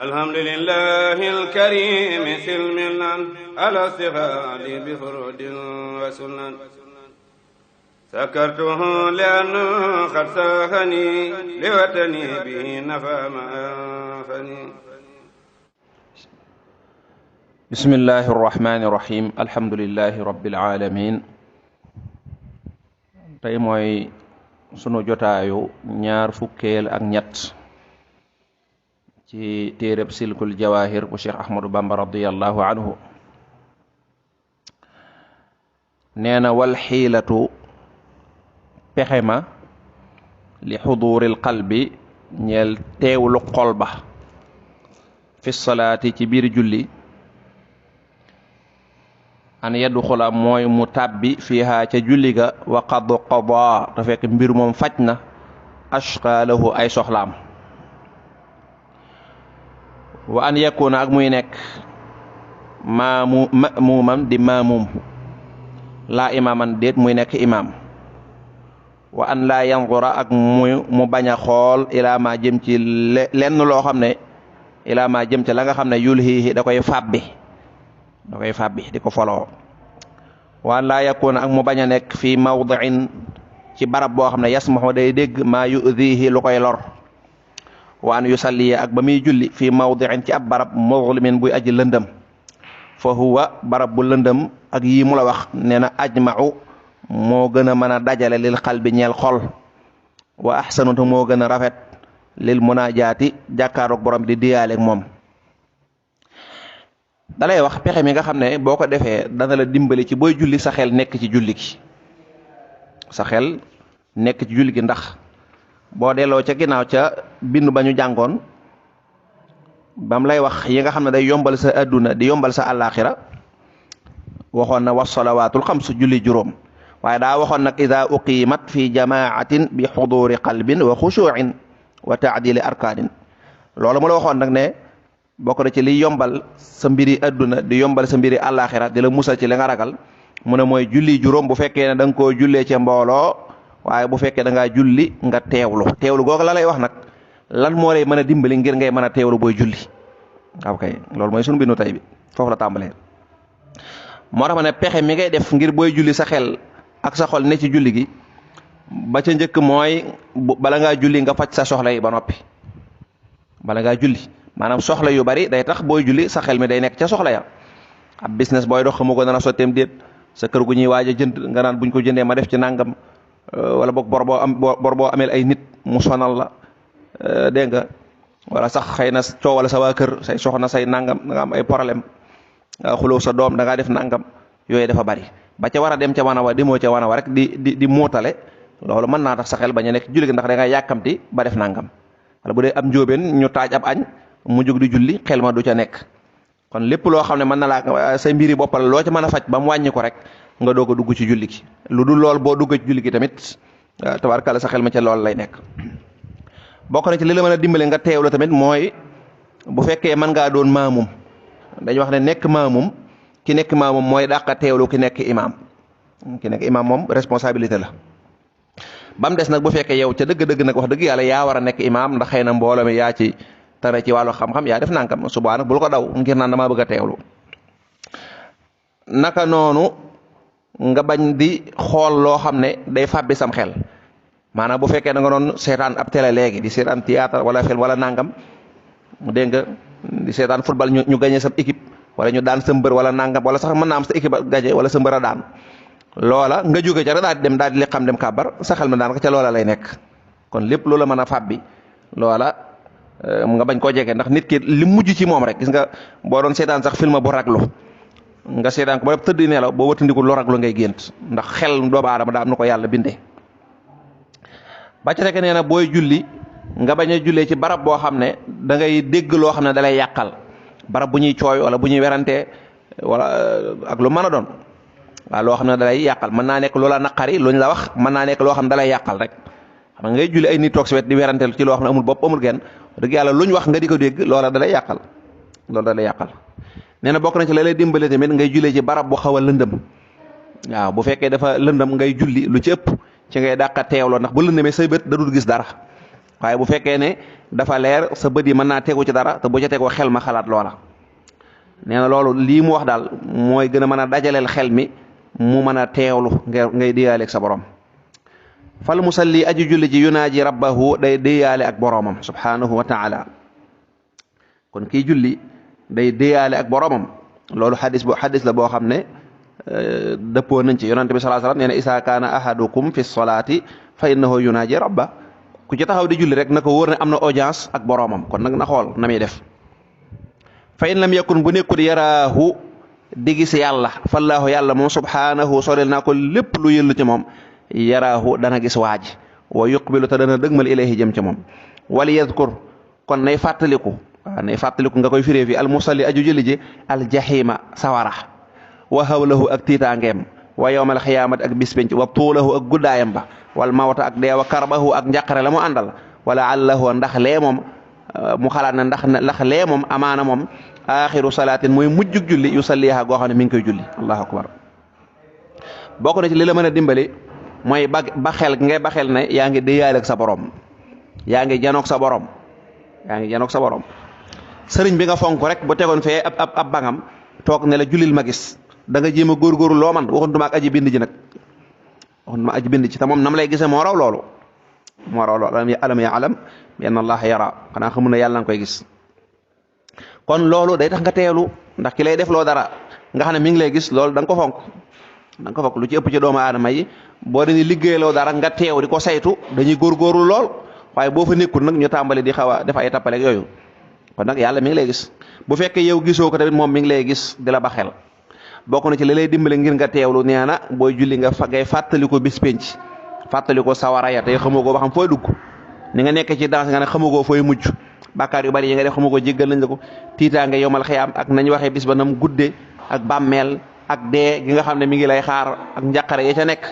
الحمد لله الكريم سلمنا على استغال بفرود وسنن سكرته لأنه قد ساخني لوطني به نفى ما أنفني بسم الله الرحمن الرحيم الحمد لله رب العالمين tey mooy sunu jotaayu ñaar fukkeel ak ñett ci téereb silkul jawahir bu Cheikh Ahmadou Bamba radiyallahu anhu nee na wal xiilatu pexe ma li xuduril qalbi ñeel teewlu xol ba fi salaati ci biir julli an yadxula mooy mu tàbbi fiiha ca julli ga wa qad qadaa te fekk mbir moom faj na ashqaalahu ay soxlaam wa an yakuna ak muy nekk ma'muuman di maamum laa imaaman déet muy nekk imaam wa an laa yanzura ak mu bañ a xool ilaa ma jëm ci lenn loo xam ne ilaa ma jëm ci la nga xam ne yulhihi da koy fàbbi di ko foloo wa an laa yakuna ak mu bañ a nekk fii mawdi'in ci barab boo xam ne yasmahu day dégg maa yu'dhihi lu koy lor wa an yusalli ak ba muy julli fii mawdi'in ci ab barab muzlimin buy aji lëndëm fa huwa barab bu lëndëm ak yii mu la wax nee na ajma'u moo gën a mën a dajale lil qalbi ñeel xol wa ahsanutu moo gën a rafet lil munaajaati jàkkaaroog borom di diyaaleeg moom dalay wax pexe mi nga xam ne boo ko defee dana la dimbali ci booy julli sa xel nekk ci julli gi ndax boo delloo ca ginnaaw ca bindu ba ñu jàngoon bam lay wax yi nga xam ne day yombal sa adduna di yombal sa àllaaxira waxoon na wassalawaatul xamsu julli juróom waaye daa waxoon nag ida uqimat fi jamaatin bi xuduri qalbin wa xushuuin wa taadili arkaanin loolu mu la waxoon nag ne bokk na ci liy yombal sa mbiri adduna di yombal sa mbiri àllaaxira di la musal ci li nga ragal mu ne mooy julli juróom bu fekkee ne da nga koo jullee ca mbooloo waaye bu fekkee da ngaa julli nga teewlu googu la lay wax nag lan moo lay mën a dimbali ngir ngay mën a teewlu booy julli waaw kay loolu mooy sunu bindu tey bi foofu la tàmbalee moo tax ma ne pexe mi ngay def ngir booy julli sa xel ak sa xol ne ci julli gi ba ca njëkk mooy bala ngaa julli nga faj sa soxla yi ba noppi bala ngaa julli maanaam soxla yu bari day tax booy julli sa xel mi day nekk ca soxla ya ab business booy dox xamu ko dana sotteem déet sa kër gu ñuy waaj a jënd nga naan buñ ko jëndee ma def ci nangam wala boog bor boo ameel ay nit mu sonal la dégg nga wala sax xëy na coowal sa waa kër say soxna say nangam da nga am ay problème nga xuloo sa doom da ngaa def nangam yooyu dafa bari ba ca war a dem ca wana wa demoo ca wana wa rek di muutale loolu mën naa tax sa xel bañ a nekk julli gi ndax da nga yàkkamti ba def nangam wala bu dee am njóobeen ñu taaj ab añ mu jóg di julli xel ma du ca nekk kon lépp loo xam ne mën na laa say mbiri boppal loo ca mën a faj ba mu wàññi ko rek nga doog a dugg ci julli gi lu dul lool boo dugg ci julli gi tamit tabarkalla sa xel ma ca lool lay nekk bokk na ci li la mën a dimbale nga teewlu tamit mooy bu fekkee mën ngaa doon maamum dañu wax ne nekk maamum ki nekk maamum mooy dàqa teewlu ki nekk imaam moom responsabilité la ba mu des nag bu fekkee yow ca dëgg-dëgg nag wax dëgg yàlla yaa war a nekk imaam ndax xëy na mbooloo mi yaa ci tare ci wàllu xam-xam yaa def nangam subaa nag bul ko daw ngir naan damaa bëgg a teewlu naka noonu nga bañ di xool loo xam ne day fàbbi sam xel maanaam bu fekkee da nga doon seetaan ab télé léegi di seetaan théâtre wala film wala nangam dégg nga di seetaan football ñu gagné sa équipe wala ñu daan sa mbër wala nangam wala sax mën naa am sa équipe gagné wala sa mbër a daan loola nga jóge ca rek daal di dem daal di xam dem kàbbar sa xel ma daan ko ca loola lay nekk kon lépp loola mën a fàbbi loola nga bañ koo jege ndax nit ki li mujj ci moom rek gis nga boo doon seetaan sax film bu raglu nga seetaan ko ba tëdd nelaw boo wëtandiku lu raglu ngay gént ndax xel doomu aadama daa am na ko yàlla bindee ba ca rek nee na booy julli nga bañ a jullee ci barab boo xam ne da ngay dégg loo xam ne da lay yàqal barab bu ñuy cooy wala bu ñuy werantee wala ak lu mën a doon waaw loo xam ne da lay yàqal mën naa nekk loola naqari luñ la wax mën naa nekk loo xam ne da lay yàqal rek xam nga ngay julli ay nit toog si wet di weranteel ci loo xam ne amul bopp amul genn dëgg yàlla luñ wax nga di ko dégg loola da lay yàqal nee na bokk na ci la lay dimbale tamit ngay jullee ci barab bu xaw a lëndëm waaw bu fekkee dafa lëndëm ngay julli lu ci ëpp ci ngay dàqa teewloo ndax bu lëndëmee say bët da dul gis dara waaye bu fekkee ne dafa leer sa bët yi mën naa tegu ci dara te bu ca tegoo xel ma xalaat loola nee na loolu lii mu wax daal mooy gën a mën a dajaleel xel mi mu mën a teewlu ngay diyaaleeg sa borom. fal musalli aji julli ji yunaaji rabbahu day diyaale ak boromam subhanahu wa taala kon kii julli day diyaale ak boromam loolu xadis la boo xam ne dëppoo nañ ci yonante bi sallallahu alayhi wasallam nee na isa kaana ahadukum fi salaati fa innahu yunaaji rabba ku ci taxaw di julli rek na ko wóor ne am na audience ak boromam kon nag na xool na muy def. fa in lam yakun bu nekkul yaraahu di gis yàlla fallaahu yàlla moom subhanahu sorel naa ko lépp lu yëllu ci moom yaraahu dana gis waaji wa yuqbilu te dana dëgmal ilayhi jëm ci moom wali yadkur kon nay fàttaliku nga koy firee fi al musalli aju julli ji al jahima sawara wa hawlahu ak tiitaangeem wa yawmal xiyaamati ak bispenc wa tuulahu ak guddaayam ba wal mawta ak deewa karbahu ak njàqare la mu àndal wala allahu ndax lee moom mu xalaat ne ndax lee moom amaana moom axiru salaatin mooy mujjug julli yu salliha goo xam ne mi ngi koy julli allahu akbar bokk na ci li la mën a dimbali mooy ba xel ne yaa ngi déyaale ak sa borom yaa ngi janoog sa borom sëriñ bi nga fonk rek bu tegoon fee ab bangam toog ne la jullil ma gis da nga jéem a góorgóorlu loo man waxutuma ak aji bind ji nag waxutuma aji bind ci te moom nam lay gisee moo raw loolu alam ya'lam bi anna allaha yara xanaa xamul ne yàlla nga koy gis kon loolu day tax nga teelu ndax ki lay def loo dara nga xam ne mi ngi lay gis loolu da nga ko fonk lu ci ëpp ci doomu aadama yi boo dañuy liggéeyloo dara nga teew di ko saytu dañuy góorgóorlu lool waaye boo fa nekkul nag ñu tàmbali di xaw a def ay tappaleeg yooyu kon nag yàlla mi ngi lay gis bu fekkee yow gisoo ko tamit moom mi ngi lay gis di la ba xel bokk na ci li lay dimbale ngir nga teewlu nee na booy julli ngay fàttali ko bis penc fàttali ko sawara ya tey xamoo ko ba xam fooy dugg ni nga nekk ci danse nga ne xamoo ko fooy mujj bàkkaar yu bari yi nga def xamoo ko jéggal nañ la ko tiitaange yowmal xiyaam ak nañ waxee bis ba nam gudde ak bàmmeel ak dee gi nga xam ne mi ngi lay xaar ak njàqare ya ca nekk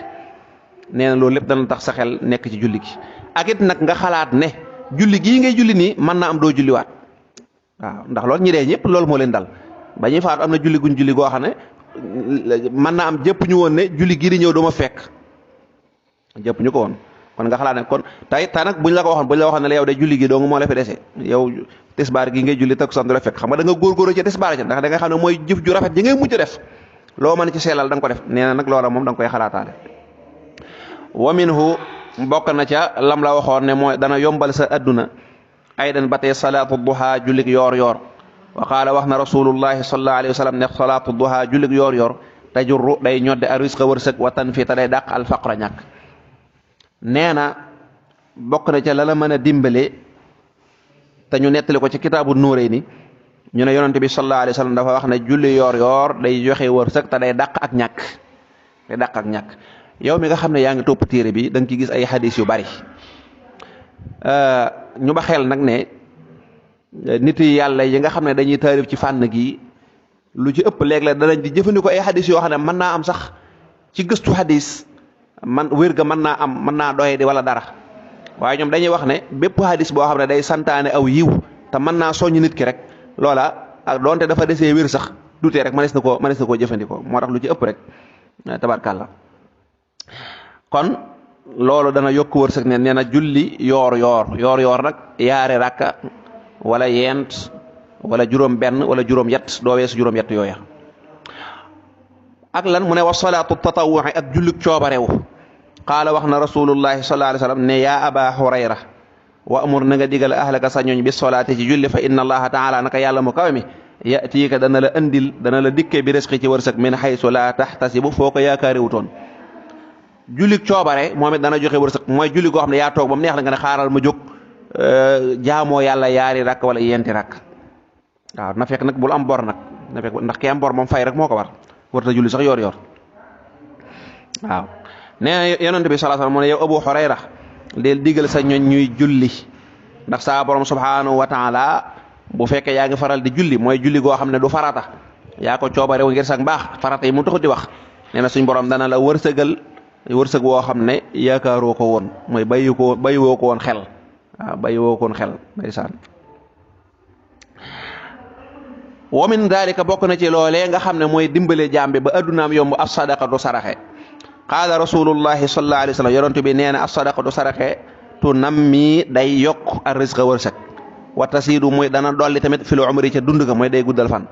nee na loolu lépp dana tax sa xel nekk ci julli gi ak it nag nga xalaat ne julli gii ngay julli nii mën naa am doo julliwaat waaw ndax loolu ñi dee ñëpp loolu moo leen dal ba ñuy faatu am na julli guñ julli goo xam ne mën naa am jëpp ñu woon ne julli gii di ñëw doo ma fekk jëpp ñu ko woon kon nga xalaat ne kon tey nag buñ la ko waxoon ne la yow de julli gi doo nga moo la fi dese yow tisbaar gi ngay julli takkusaan du la fekk xam nga da nga góorgóorlu ci tisbaar ci ndax da nga xam ne mooy jëf ju rafet ji ngay mujj def loo mën ci sellal da nga ko def nee na nag loola moom da nga koy xalaataale wa minhu bokk na ca lam la waxoon ne mooy dana yombal sa adduna aydan ba tey salaatu duha jullig yoor wa qaala wax na rasulullahi sallallahu alayhi wa sallam ne salaatu duha jullig yoor tajurru day ñodde a risqa wërsëg wa tan fii te day dàq alfaqra ñàkk nee na bokk na ca la mën a dimbale te ñu nettali ko ci kitaabu Nuurayni ñu ne yonante bi sallallahu alayhi wa sallam dafa wax ne julli yoor day joxe wërsëg te day dàq ak ñàkk yow mi nga xam ne yaa ngi topp téere bi da nga ci gis ay hadis yu bari ñu ba xel nag ne nit yi yàlla yi nga xam ne dañuy taarif ci fànn gi lu ci ëpp léeg-léeg danañ di jëfandikoo ay hadis yoo xam ne mën naa am sax ci gëstu hadis wér ga mën naa doye di wala dara waaye ñoom dañuy wax ne bépp hadis boo xam ne day santaane aw yiw te mën naa soññ nit ki rek loola ak doonte dafa desee wér sax dutee rek mënees na koo jëfandikoo moo tax lu ci ëpp rek tabarkàlla kon loolu dana yokk wërsëg ne nee na julli yoor nag yaare rakka wala yent wala juróom benn wala juróom yett doo weesu juróom yett yooya ak lan mu ne wa salaatu tatawuxi ak jullik coobarew qaala wax na rasulullahi sallallahu alayhi wa sallam ne yaa aba hurayra wa amur na nga digal ahlaka sa ñooñ bi solaati ci julli fa inna allaha taala naka yàlla mu kawe mi yatiika dana la dikke bi risqi ci wërsëg min haysu la tahtasibu foo ko yaakaari wutoon jullik coobare moom it dana joxe wërsëg mooy julli goo xam ne yaa toog ba mu neex la nga ne xaaral ma jóg jaamoo yàlla yaari rakk wala yenti rakk waaw na fekk nag bul am bor nag na fekk ndax ki am bor moom fay rek moo ko war warta julli sax yoor waaw nee na yonent bi sallallahu alayhi wasallam mu ne yow Abu Hurayra del digal sa ñoñ ñuy julli ndax saa borom subhanahu wa taala bu fekkee yaa ngi faral di julli mooy julli goo xam ne du farata yaa ko coobarew ngir sax mbaax farata yi mu taxut di wax nee na suñ borom dana la wërsëgal wërsëg woo xam ne yaakaaroo ko woon mooy bàyyiwoo ko woon xel waaw bàyyiwoo ko woon xel ndeysaan wa min dalika bokk na ci loolee nga xam ne mooy dimbale jaam bi ba addunaam yomb as-sadaqatu saraxe qaala rasulullahi sallallahu alayhi wa sallam yonent bi nee na as-sadaqatu saraxe tu nammi day yokk ar rizqa wërsëg wa tasiidu muy dana dolli tamit fil umri ca dund ga mooy day guddal fan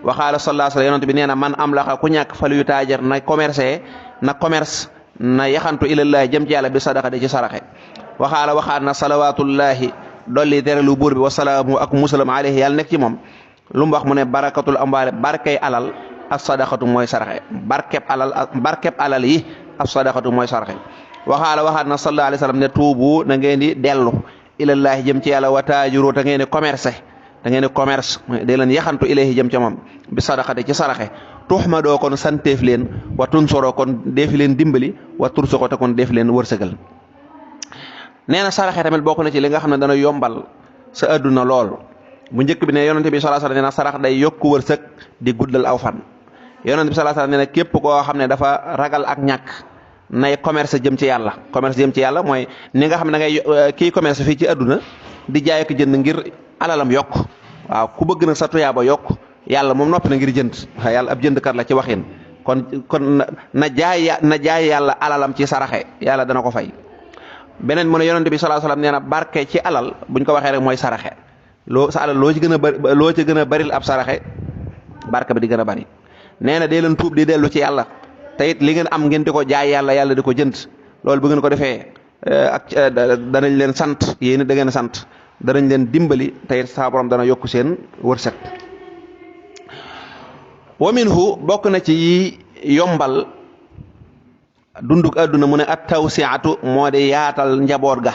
wa qaala sallallahu alayhi wa sallam yonent bi nee na man am laxa ku ñàkk fal yu taajar na commerce na yaxantu ilallahi jëm ci yàlla bi sadaqa di ci saraxe wa qaala waxaat na salawatullahi dolli terelu buur bi wa salaamu ak musalam alayhi yàlla nekk ci moom lu mu wax mu ne barakatul amwaale barkay alal as sadaqatu mooy saraxe barkeb alal yi as sadaqatu mooy saraxe waxaala waxaat na sallallahu alayhi wa sallam ne tuubu na ngeen di dellu ilallahi jëm ci yàlla wa taajuru te ngeen di commerce de leen yaxantu ilayhi jëm ca moom bi sadaqati ci saraxe tuxmadoo kon santeef leen wa tunsoroo kon deefi leen dimbali wa tursoko te kon deef leen wërsëgal nee na saraxe tamit bokk na ci li nga xam ne dana yombal sa adduna lool bu njëkk bi ne yonente bi sallallahu alayhi wasallam nee na sarax day yokku wërsëg di guddal aw fan yonente bi sallallahu alayhi wasallam nee na képp koo xam ne dafa ragal ak ñàkk nay commerce jëm ci yàlla mooy ni nga xam ne da ngay kii commerce fii ci adduna di jaay ak jënd ngir alalam yokk waaw ku bëgg nag sa tuyaaba yokk yàlla moom noppi na ngir jënd yàlla ab jëndkat la ci waxin kon na jaay yàlla alalam ci saraxe yàlla dana ko fay beneen mu ne yonente bi sallallahu alayhi wasallam nee na barke ci alal buñ ko waxee rek mooy saraxe sa alal loo ci gën a baril ab saraxe barke bi di gën a bari nee na dee leen tuub di dellu ci yàlla te it li ngeen am ngeen di ko jaay yàlla di ko jënd loolu bu ngeen ko defee danañ leen sant yéen da ngeen sant danañ leen dimbali te it saa borom dana yokk seen wërsëg wa minhu bokk na ci yombal dunduk adduna mu ne at tawsiatu moo di yaatal njaboot ga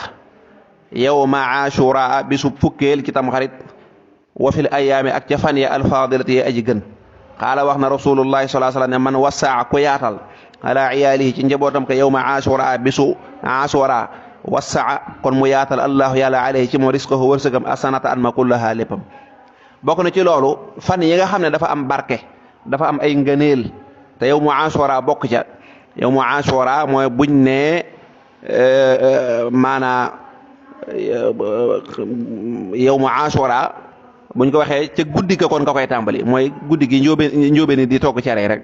yawma ashura bisu fukkeel ci tamxarit wa fil ayaami ak ca fan ya alfadilati yi aji gën xaala wax na rasulullahi sallallahu alayhi wasallam ne man wasaa ku yaatal ala iyaalihi ci njabootam ka yawma ashura bisu ashura wasaa kon mu yaatal allahu yàlla alayhi ci moo risqahu wërsëgam asanata an ma kullaha léppam bokk na ci loolu fan yi nga xam ne dafa am barke dafa am ay ngëneel te yow mu ashura bokk ca yow mu ashura mooy buñ ne maanaa yow mu ashura buñ ko waxee ca guddi ga kon nga koy tàmbali mooy guddi gi njóobe ni di togg cere rek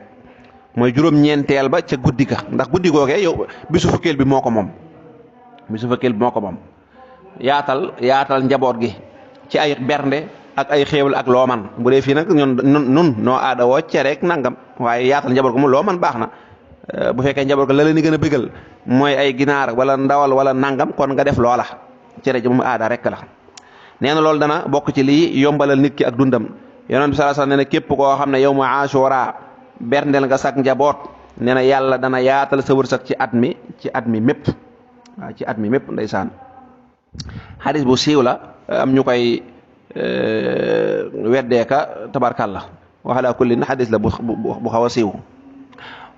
mooy juróom-ñeenteel ba ca guddi ga ndax guddi googee yow bisu fukkeel bi moo ko moom yaatal njaboot gi ci ay bernde ak ay xéewal ak loo man bu dee fii nag ñun noo aada woo cere rek nangam waaye yaatal njaboot gi mu loo man baax na bu fekkee njaboot ga la leen di gën a bëggal mooy ay ginaar wala ndawal wala nangam kon nga def loola cere ji moom aada rek la nee na loolu dana bokk ci lii yombalal nit ki ak dundam yonent bi sallallahu alayhi wasallam nee na képp koo xam ne yow mu ashura berndeel nga sak njaboot nee na yàlla dana yaatal sa wërsëg ci at mi mépp waaw ci at mi mépp ndeysaan xadis bu siiw la am ñu koy weddeeka tabarkalla waxala kulli na xadis la bu xaw a siiw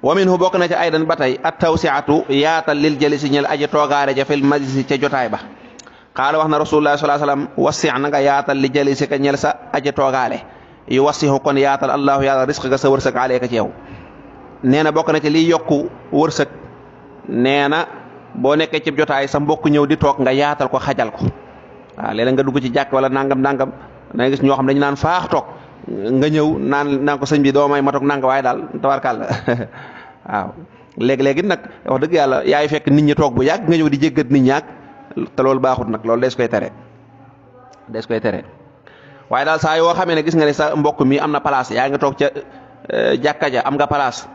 wa minhu bokk na ci aydan ba tey at tawsiatu yaatal lil jalisi ñel aji toogaare ja fil majlisi ca jotaay ba xaala wax na rasulullah sallallahu alayhi wasallam wasi na nga yaatal li jalisi ka ñel sa aji toogaale yu wasihu kon yaatal allahu yàlla risque ga sa wërsëg aleeka ci yow nee na bokk na ci liy yokku wërsëg nee na boo nekkee ci jotaay sa mbokk ñëw di toog nga yaatal ko xajal ko waaw léeg-léeg nga dugg ci jàkk wala nangam da nga gis ñoo xam dañu naan faax toog nga ñëw naan ko sëñ bi doo may ma toog nanga waaye daal tabarkàlla waaw léegi-léegi nag wax dëgg yàlla yaay fekk nit ñi toog bu yàgg nga ñëw di jéggat nit ñaak te loolu baaxut nag loolu des koy tere waaye daal saa yoo xamee ne gis nga ne sa mbokk mi am na place yaa nga toog ca jàkka ja am nga place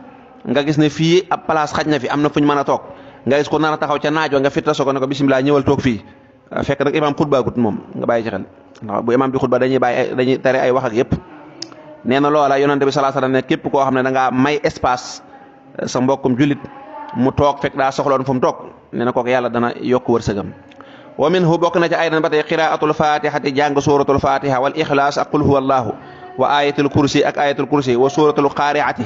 nga gis ne fii ab place xaj na fi am na fuñ mën a toog nga gis ko nar a taxaw ca naaj wa nga fitta so ko ne ko bisimilah ñëwal toog fii fekk nag imaam xutbaagut moom nga bàyyi ci xel ndax bu imaam bi xutba dañuy tere ay wax ak yëpp nee na loola yonente bi sallallahu alayhi wasallam ne képp koo xam ne da ngaa may espace sa mbokkum jullit mu toog fekk daa soxloon fu mu toog nee na kooku yàlla dana yokk wërsëgam wa minhu bokk na ci aydan ba tey qiraatul fatihati jàng suratul fatiha wal ixlaas ak qul huwa allahu wa ayatul kursi ak ayatul kursi wa suratul qari'ati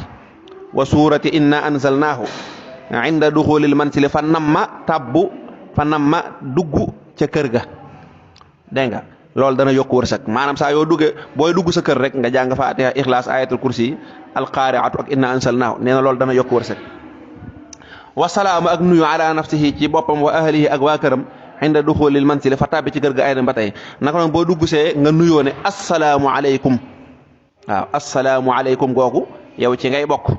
wa surati inna anzalnahu inda duxulil mansili fa namma dugg ca kër ga dégg nga loolu dana yokk wërsëg maanaam saa yoo duggee booy dugg sa kër rek nga jàng fatiha ixlaas ayatul kursi al qari'atu ak inna anzalnahu nee na loolu dana yokk wërsëg wa salaamu ak nuyu ala nafsihi ci boppam wa ahlihi ak waa këram inda duxulil mansili fa tàbbi ci kër ga ay ba tey naka noonu boo dugg see nga nuyoo ne assalaamu aleykum waaw assalaamu aleykum googu yow ci ngay bokk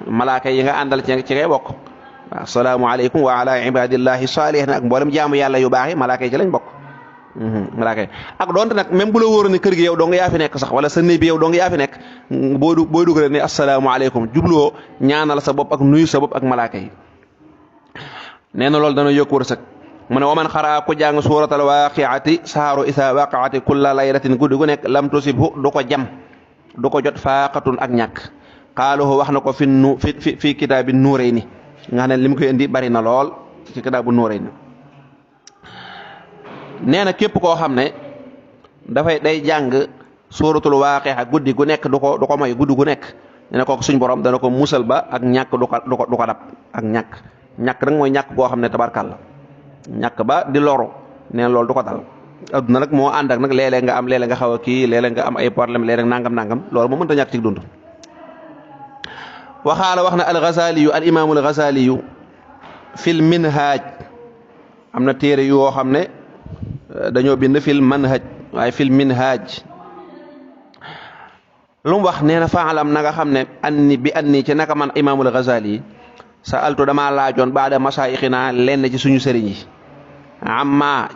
malaaka yi nga àndal ci ngay bokk assalaamu aleykum wa ala ibadillahi salihin ak mboolem jaamu yàlla yu baax yi malaaka yi ci lañ bokk. malaaka yi ak donte nag même bu la wóoroon ne kër gi yow doo nga yaa fi nekk sax wala sa néeg bi yow doo nga yaa fi nekk booy dugg rek ne assalaamu aleykum jubluwoo ñaanal sa bopp ak nuyu sa bopp ak malaaka yi. nee na loolu dana yokk wërsëg mu ne waman xaraa ku jàng suuratal waaqiati saaru isa waqaati kulla laylatin guddi gu nekk lam tusibhu du ko jam du ko jot faaqatun ak ñàkk xaaluhu wax na ko fi kitaabi nuurayni nga xam ne li mu koy indi bari na lool ci kitaabu nuurayni. nee na képp koo xam ne day jàng suuratul waaqia guddi gu nekk du ko moy guddi gu nekk nee na kooku suñ borom dana ko musal ba ak ñàkk du ko dab ak ñàkk nag mooy ñàkk goo xam ne tabarkàlla ñàkk ba di loru nee na loolu du ko dal. adduna nag moo ànd ak nag léeg-léeg nga am léeg-léeg nga xaw a kii léeg-léeg nga am ay problème léeg-léeg nangam loolu moo mënta ñàkk ci dund. waxaala wax na al-Ghazaliyu al imaamul Ghazaliyu fil minhaj am na téere yoo xam ne dañoo bind fil manhaj waaye fil minhaj lu mu wax nee na faalam na nga xam ne anni ci naka man imaamul Ghazali sa altu damaa laajoon baada masaayixinaa lenn ci suñu sëriñ yi amma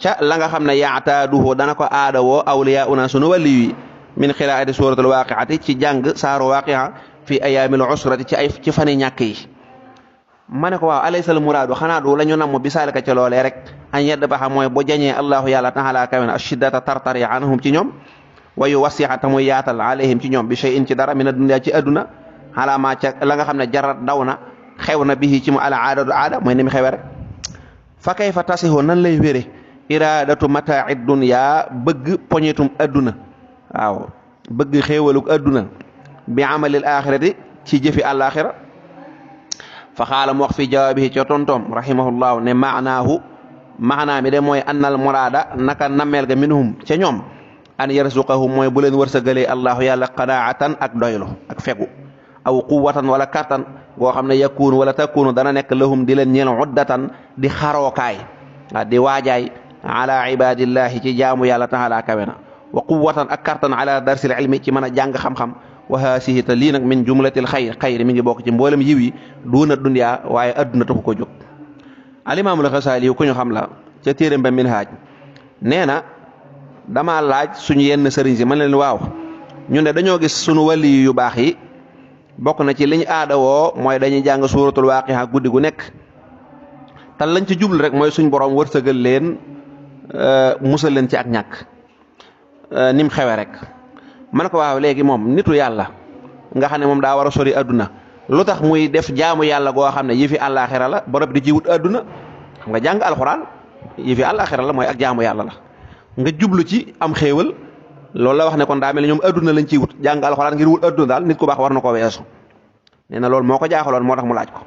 ca la nga xam ne yaataaduhu dana ko aada woo awliyaa una sunu wàlli yi min xiraati suratul waaqiati ci jàng saaru waaqia fi ayaamil usrati ci fani ñàkk yi. ma ne ko waaw alaysal muraadu xanaa du la ñu namm bisaalika ca loolee rek an yedd baxa mooy bu jañee allahu yàlla taala kawen ashiddata tartari anhum ci ñoom wayu wasixa ta muy yaatal alayhim ci ñoom bi shay'in ci dara min adunya ci adduna xalaamaa ca la nga xam ne jarat daw na xew na bihi ci mu ala aada mooy ni mu xewe rek fa kayfa tasixu nan lay wére iradatu mataa'i dunya bëgg poñetum adduna waaw bëgg xéewaluk adduna bi amalil axirati ci jëfi àlaxira fa xaala mu wax fi jawaabihi ca tontoom rahimahullahu ne maanaa mi de mooy annal muraada naka nammeel ga minhum ca ñoom an yarzuqahum mooy bu leen wërsëgalee allahu yàlla qanaatan ak doylu ak fegu aw quwwatan wala kattan goo xam ne yakunu wala takunu dana nekk lahum di leen ñeel uddatan di xarookaay di waajaay ala ibadillahi ci jaamu yàlla taala kawe na wa quwwatan ak kattan ala darsil ilmi ci mën a jàng xam-xam wa haasihi te lii nag min jumlatil xayri mi ngi bokk ci mboolem yiw yi duuna dunyaa waaye adduna taxu ko jóg. alimaamul Xasaali ku ñu xam la ca téeréem ba Minhaaj nee na dama laaj suñu yenn sëriñ si man leen waaw ñun de dañoo gis suñu wali yu baax yi bokk na ci liñ aada woo mooy dañuy jàng suuratul waaqi'a guddi gu nekk te lañ ci jublu rek mooy suñ borom wërsëgal leen musal leen ci ak ñàkk nim xewe rek. man ko waaw léegi moom nitu yàlla nga xam ne moom daa war a sori adduna lu tax muy def jaamu yàlla goo xam ne yëfi àllaaxira la borom di ci wut adduna xam nga jàng alxuraan yëfi àllaaxira la mooy ak jaamu yàlla la nga jublu ci am xéewal loolu la wax ne kon daa mel ne ñoom adduna lañ ciy wut jàng alxuraan ngir wut adduna daal nit ku baax war na ko weesu nee na loolu moo ko jaaxaloon moo tax mu laaj ko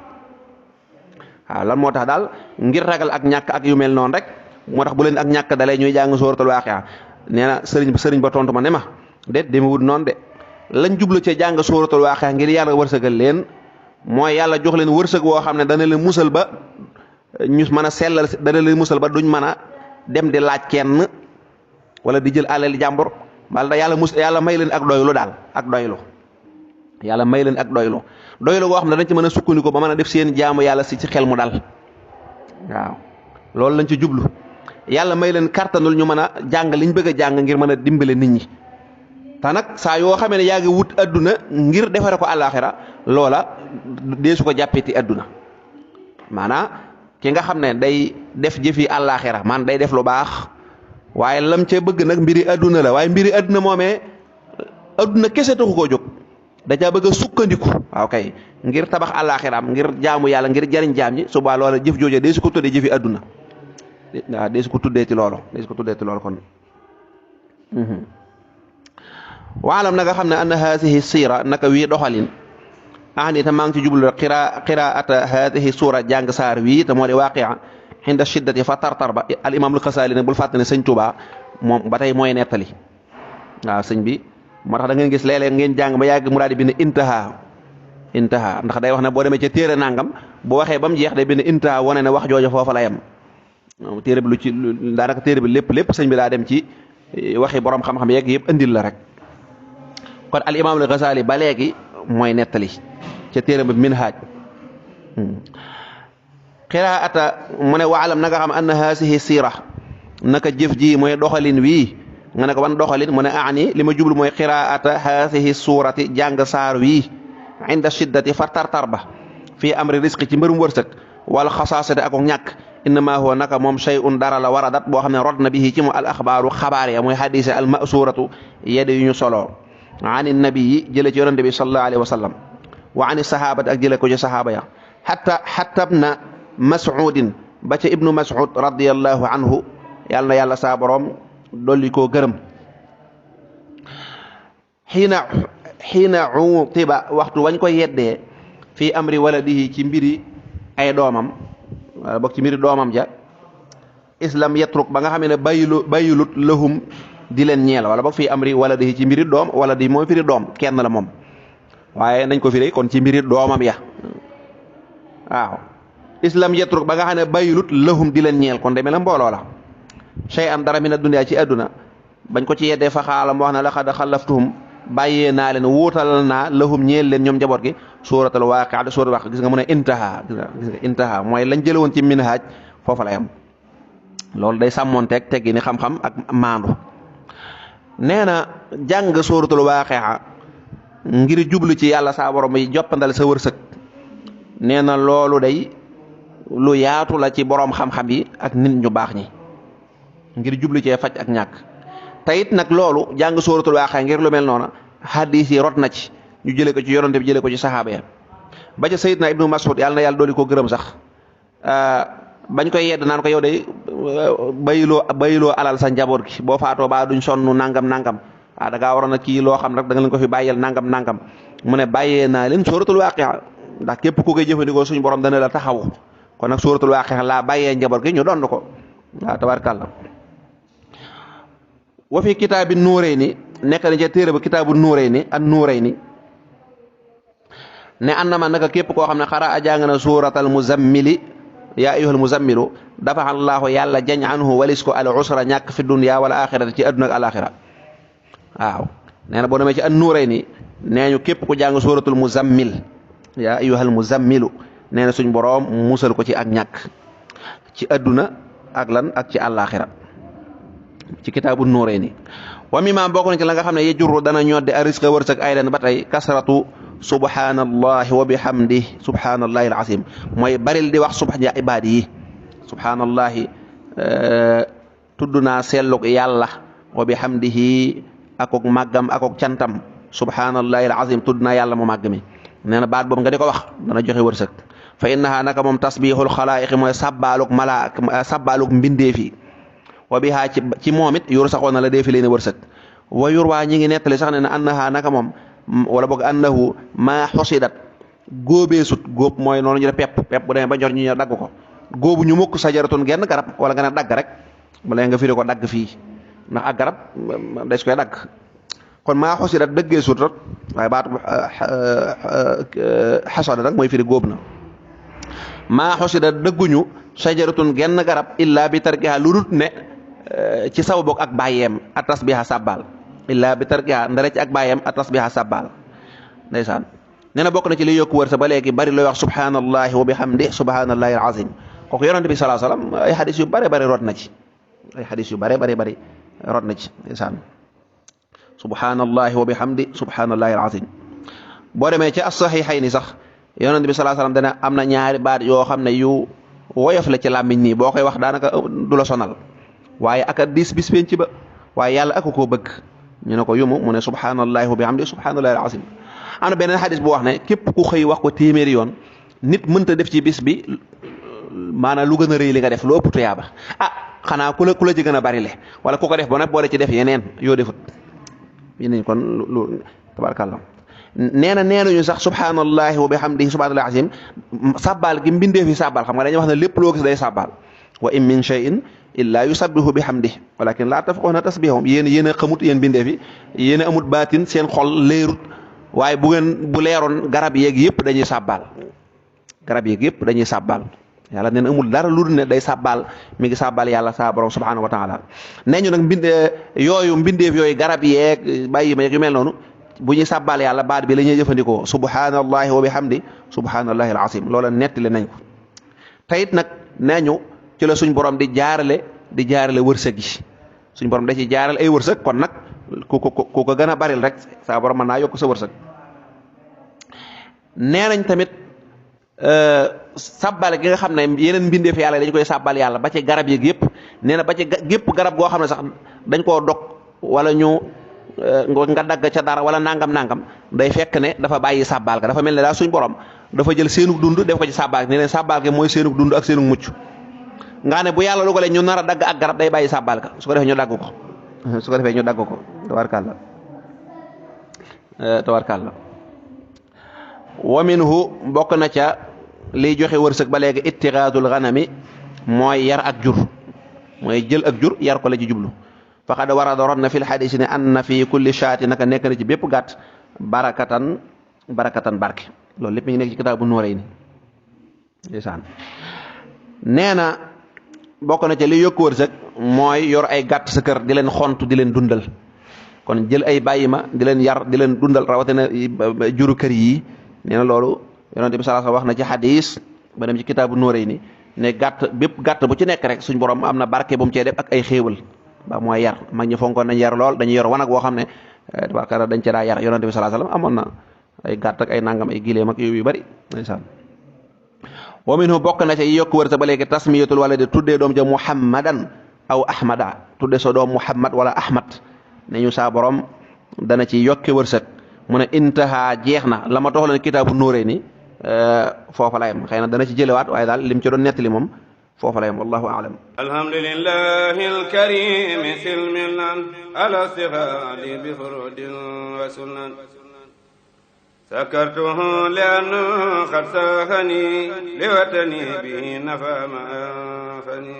waaw lan moo tax daal ngir ragal ak ñàkk ak yu mel noonu rek moo tax bu leen ak ñàkk dalee ñuy jàng sóoratul waaqi'a nee na sëriñ ba tontu ma ne ma déet dama wut noonu de lañ jublu ci jàng sóoratul waaqi'a ngir yàlla wërsëgal leen mooy yàlla jox leen wërsëg woo xam ne dana leen musal ba ñu mën a sellal dana leen musal ba duñ mën a dem di laaj kenn wala di jël alal jàmbur wala yàlla may leen ak doylu daal ak doylu yàlla may leen ak doylu goo xam ne dañ ci mën a sukkandiku ba mën a def seen jaamu yàlla si ci xel mu dal waaw loolu lañ ci jublu yàlla may leen kartanul ñu mën a jàng liñ bëgg a jàng ngir mën a dimbale nit ñi te nag saa yoo xamee ne yaa ngi wut adduna ngir defare ko àllaaxira loola deesu ko jàppeti adduna maanaam ki nga xam ne day def jëfi àllaaxira man day def lu baax waaye lam ca bëgg nag mbiri adduna la waaye mbiri adduna moomee adduna kese taxu koo jóg da caa bëgg a sukkandiku waaw kay ngir tabax àllaaxiraam ngir jaamu yàlla ngir jariñ jaam ñi suba loola jëf jooja deesu ko tuddee jëfi adduna waaw deesu ko tuddee ci loolu kon waalam na nga xam ne anna haadihi siira naka wii doxalin ahni te maa ngi ci jublu qiraata haadihi suura jàng saar wii te moo di waaqi'a xinda shiddati fa tartar ba al imaamul Xasaali nag bul fàtte ne sëñ Tuubaa moom ba tey mooy nettali waaw sëñ bi moo tax da ngeen gis léeg-léeg ngeen jàng ba yàgg mu daal di bind intaha ndax day wax ne boo demee ca téere nangam bu waxee ba mu jeex day bind intaha wane ne wax jooju foofa la yem téere bi daanaka téere bi lépp sëñ bi daa dem ci waxi borom xam-xam yeeg yëpp andil la rek. kon al imaamul Ghazali ba léegi mooy nettali ca téere ba Minhaaj qiraata mu ne waalam na nga xam anna haasihi siira naka jëf ji mooy doxalin wii nga ne ko ban doxalin mu ne aani li ma jublu mooy qiraata haasihi suurati jàng saar wii inda shiddati fa tartar ba fii amri risqi ci mbërum wërsëg wala xasaasati ak ñàkk innama huwa naka moom shay'un dara la waradat boo xam ne rod na bihi ci mu al axbaaru xabaar ya muy xadise al masuratu yedde yu ñu soloo ani nabii jële ci yonante bi sallallahu alayhi wa sallam wa ani sahabati ak jële ko ci sahaaba ya xatta ibna mas'udin ba ca ibnu mas'ud radiyallahu anhu yàlla na yàlla saa borom dolli koo gërëm xiina utiba waxtu wañ ko yeddee fii amri waladihi ci mbiri ay doomam wala bokk ci mbiri doomam ja islam yatruk ba nga xam ne bàyyilut lahum di leen ñeel wala bokk fii amri waladihi ci mbiri doom wala di mooy firi doom kenn la moom waaye nañ ko firi kon ci mbiri doomam ya waaw islam yatruk ba nga xam ne bàyyilut lahum di leen ñeel kon demee la mbooloo la shay an dara mina dunya ci àdduna bañ ko ci yeddee fa xaalam wax na laqad xalaftuhum bàyyee naa leen wuutal naa lahum ñeel leen ñoom njaboot gi suuratul waaqi'a suuratul waaqi'a gis nga mu ne intaha gis nga intaha mooy lañ jële woon ci minhaaj foofa la yam loolu day sàmmoonteeg teggi ni xam-xam ak maandu nee na jàng suuratul waaqi'a ngir jublu ci yàlla saa borom yi joppandal sa wërsëg nee na loolu day lu yaatu la ci boroom xam-xam yi ak nit ñu baax ñi ngir jublu cee faj ak ñàkk tayit nag loolu jàng sóoratul waaqi'a ngir lu mel noona hadis yi rot na ci ñu jëlee ko ci yonante bi jëlee ko ci saxaaba ya ba ca Sayyidna Ibnu Mas'ud yàlla na yàlla dooli ko gërëm sax bañ koy yedd naan ko yow de bayiloo alal sa njaboot gi boo faatoo baa duñ sonn nangam da ngaa waroon a kii loo xam rek da nga leen ko fi bàyyeel nangam mu ne bàyyee naa leen sóoratul waaqi'a ndax képp ku koy jëfandikoo suñu borom dana la taxawu kon nag sóoratul waaqi'a laa bàyyee njaboot gi ñu dond ko waaw tabaarkalla wa fi kitaabi nuurayni nekk na ca téere ba kitaabu nuurayni an nuurayni ne annama naka képp koo xam ne xara a jàng na suuratal muzammili yaa ayyuhal muzammilu dafa allaahu yàlla jañ anhu walis ko al usra ñàkk fi dunya wala axirati ci adduna ak alaxira waaw nee na boo demee ci an nuurayni nee ñu képp ku jàng suuratul muzammil yaa ayyuhal muzammilu nee na suñ boroom musal ko ci ak ñàkk ci adduna ak lan ak ci alaxira ci kitaabu nuurayni wa mimma bokk na ci la nga xam ne yejurru dana ñodde a risque wërsëg ay leen ba tey kasratu subhanallahi wa bihamdi subhanallahi alazim mooy baril di wax subhana ibaadi yi subhanallahi tudd naa sellug yàlla wa bihamdihi akok màggam akok cantam subhanallahi alazim tudd naa yàlla mu màgg mi nee na baat boobu nga di ko wax dana joxe wërsëg fa innaha naka moom tasbihul xalaayiqi mooy sabbaaluk mbindeefi wa bihaa ci moom it yor saxoon na la deefi leen wërsëg wa yor waa ñi ngi nettali sax ne na annaha naka moom wala boog annahu maa xosidat góobee sut góob mooy noonu ñu def pepp bu demee ba ñor ñu dagg ko góobu ñu mukk sajaratun genn garab wala nga ne dagg rek bala nga firi ko dagg fii ndax ak garab des koy dagg kon maa xosidat dëggee sut rek waaye baatu xasada nag mooy firi góob na maa xosidat dëgguñu sajaratun genn garab illa bi tarkiha lu dut ne ci sababu ak bàyyeem a tasbiha sabbal illa bi tarkiha ndare ci ak bàyyeem a tasbiha sabbal ndeysaan nee na bokk na ci li yokku wër sa ba léegi bari looy wax subhanallahi wa bihamdi subhanallahi alazim kooku yonente bi sallallahu alayhi wasallam ay xadis yu bare bari rot na ci ay xadis yu bare bari rot na ci ndeysaan subhanallahi wa bihamdi subhanallahi alazim boo demee ci as-sahihayni sax yonente bi sallallahu alayhi wasallam dana am na ñaari baat yoo xam ne yu woyof la ci làmmiñ nii boo koy wax daanaka du la sonal waaye aka diis bis penc ba waaye yàlla aka koo bëgg ñu ne ko yumu mu ne subhanallahi wa bihamdi subhanallahi alazim am na beneen xadis bu wax ne képp ku xëy wax ko téeméeri yoon nit mënta def ci bis bi maanaam lu gën a rëy li nga def lu ëpp tuyaaba xanaa ku la ci gën a bari le wala ku ko def ba nag boole ci def yeneen yoo defut yeneen kon lu tabarakallah neenañu sax subhanallahi wa bihamdihi subhanallahi azim sabbal gi mbindee fi sabbal xam nga dañuy wax ne lépp loo gis day sabbal wa in min shay'in illa yusabbihu bihamdihi walakin la tafqahuna tasbihahum yéen a xamut yéen mbindee fi yéen a amut baatin seen xol leerut waaye bu leeroon garab yeeg yëpp dañuy sabbal yàlla nee na amul dara lu dul ne day sabbal mi ngi sabbal yàlla sa borom subhanahu wa taala nee ñu nag mbindeef yooyu garab yeeg bàyyi ma yeeg yu mel noonu bu ñuy sàbbaal yàlla baat bi la ñuy jëfandikoo subhanallahi wa bihamdi subhanallahi alazim loola nettali nañ ko tayit nag nee ñu ci la suñ borom di jaarale wërsëg yi suñ borom da ci jaarale ay wërsëg kon nag ku ko gën a baril rek saa borom mën naa yokk sa wërsëg nee nañ tamit sàbbal gi nga xam ne yeneen mbindeef yàlla dañ koy sàbbal yàlla ba ci garab yeeg yëpp nee na ba ci gépp garab goo xam ne sax dañ koo dog wala ñu nga dagg ca dara wala nangam day fekk ne dafa bàyyi sàbbal ga dafa mel ne daal suñ borom dafa jël seenug dund def ko ci sàbbal gi ne leen sàbbal gi mooy seenug dund ak seenug mucc nga ne bu yàlla lu ko leen ñu nar a dagg ak garab day bàyyi sàbbal ga su ko defee ñu dagg ko tabarkàlla wa minhu bokk na ca liy joxe wërsëg ba léegi ittixaadul ganami mooy yar ak jur mooy jël ak jur yar ko la ci jublu faqad warada rod na fil xadis ne an na fi kulli shaati naka nekk na ci bépp gàtt barakatan barke loolu lépp mi ngi nekk ci kitaabu Nuurayni ndeysaan nee na bokk na ca li yokk wërsëg mooy yor ay gàtt sa kër di leen xont di leen dundal kon jël ay bàyyi ma di leen yar di leen dundal rawatina juru kër yi nee na loolu yonent bi sallallahu alayhi wasallam wax na ci xadis ba dem ci kitaabu Nuurayni ne bépp gàtt bu ci nekk rek suñ borom am na barke bu mu cee def ak ay xéewal ba mooy yar mag ñi fonkoon nañ yar lool dañuy yor wanag woo xam ne tabaraka dañ ci daa yar yonent bi sallallahu alayhi wasallam amoon na ay gàtt ak ay nangam ay gileem ak yu bari ndeysaan wa minhu bokk na ci yokk wër sa ba léegi tasmiyatul waladi tuddee doom ja muhammadan aw ahmada tuddee sa doom muhammad wala ahmad ne ñu saa borom dana ci yokke wërsëg mu ne intaha jeex na la ma toxaloon kitaabu Nuurayni foofa la yem xëy na dana ci jëlewaat waaye daal lim ci doon nettali moom foofa la yem wallahu aalam alhamdulillahi alkarim silmilan ala sihali bi furudin wa sunan sakartuhu liannu qad sahani liwatani bi nafa ma anfani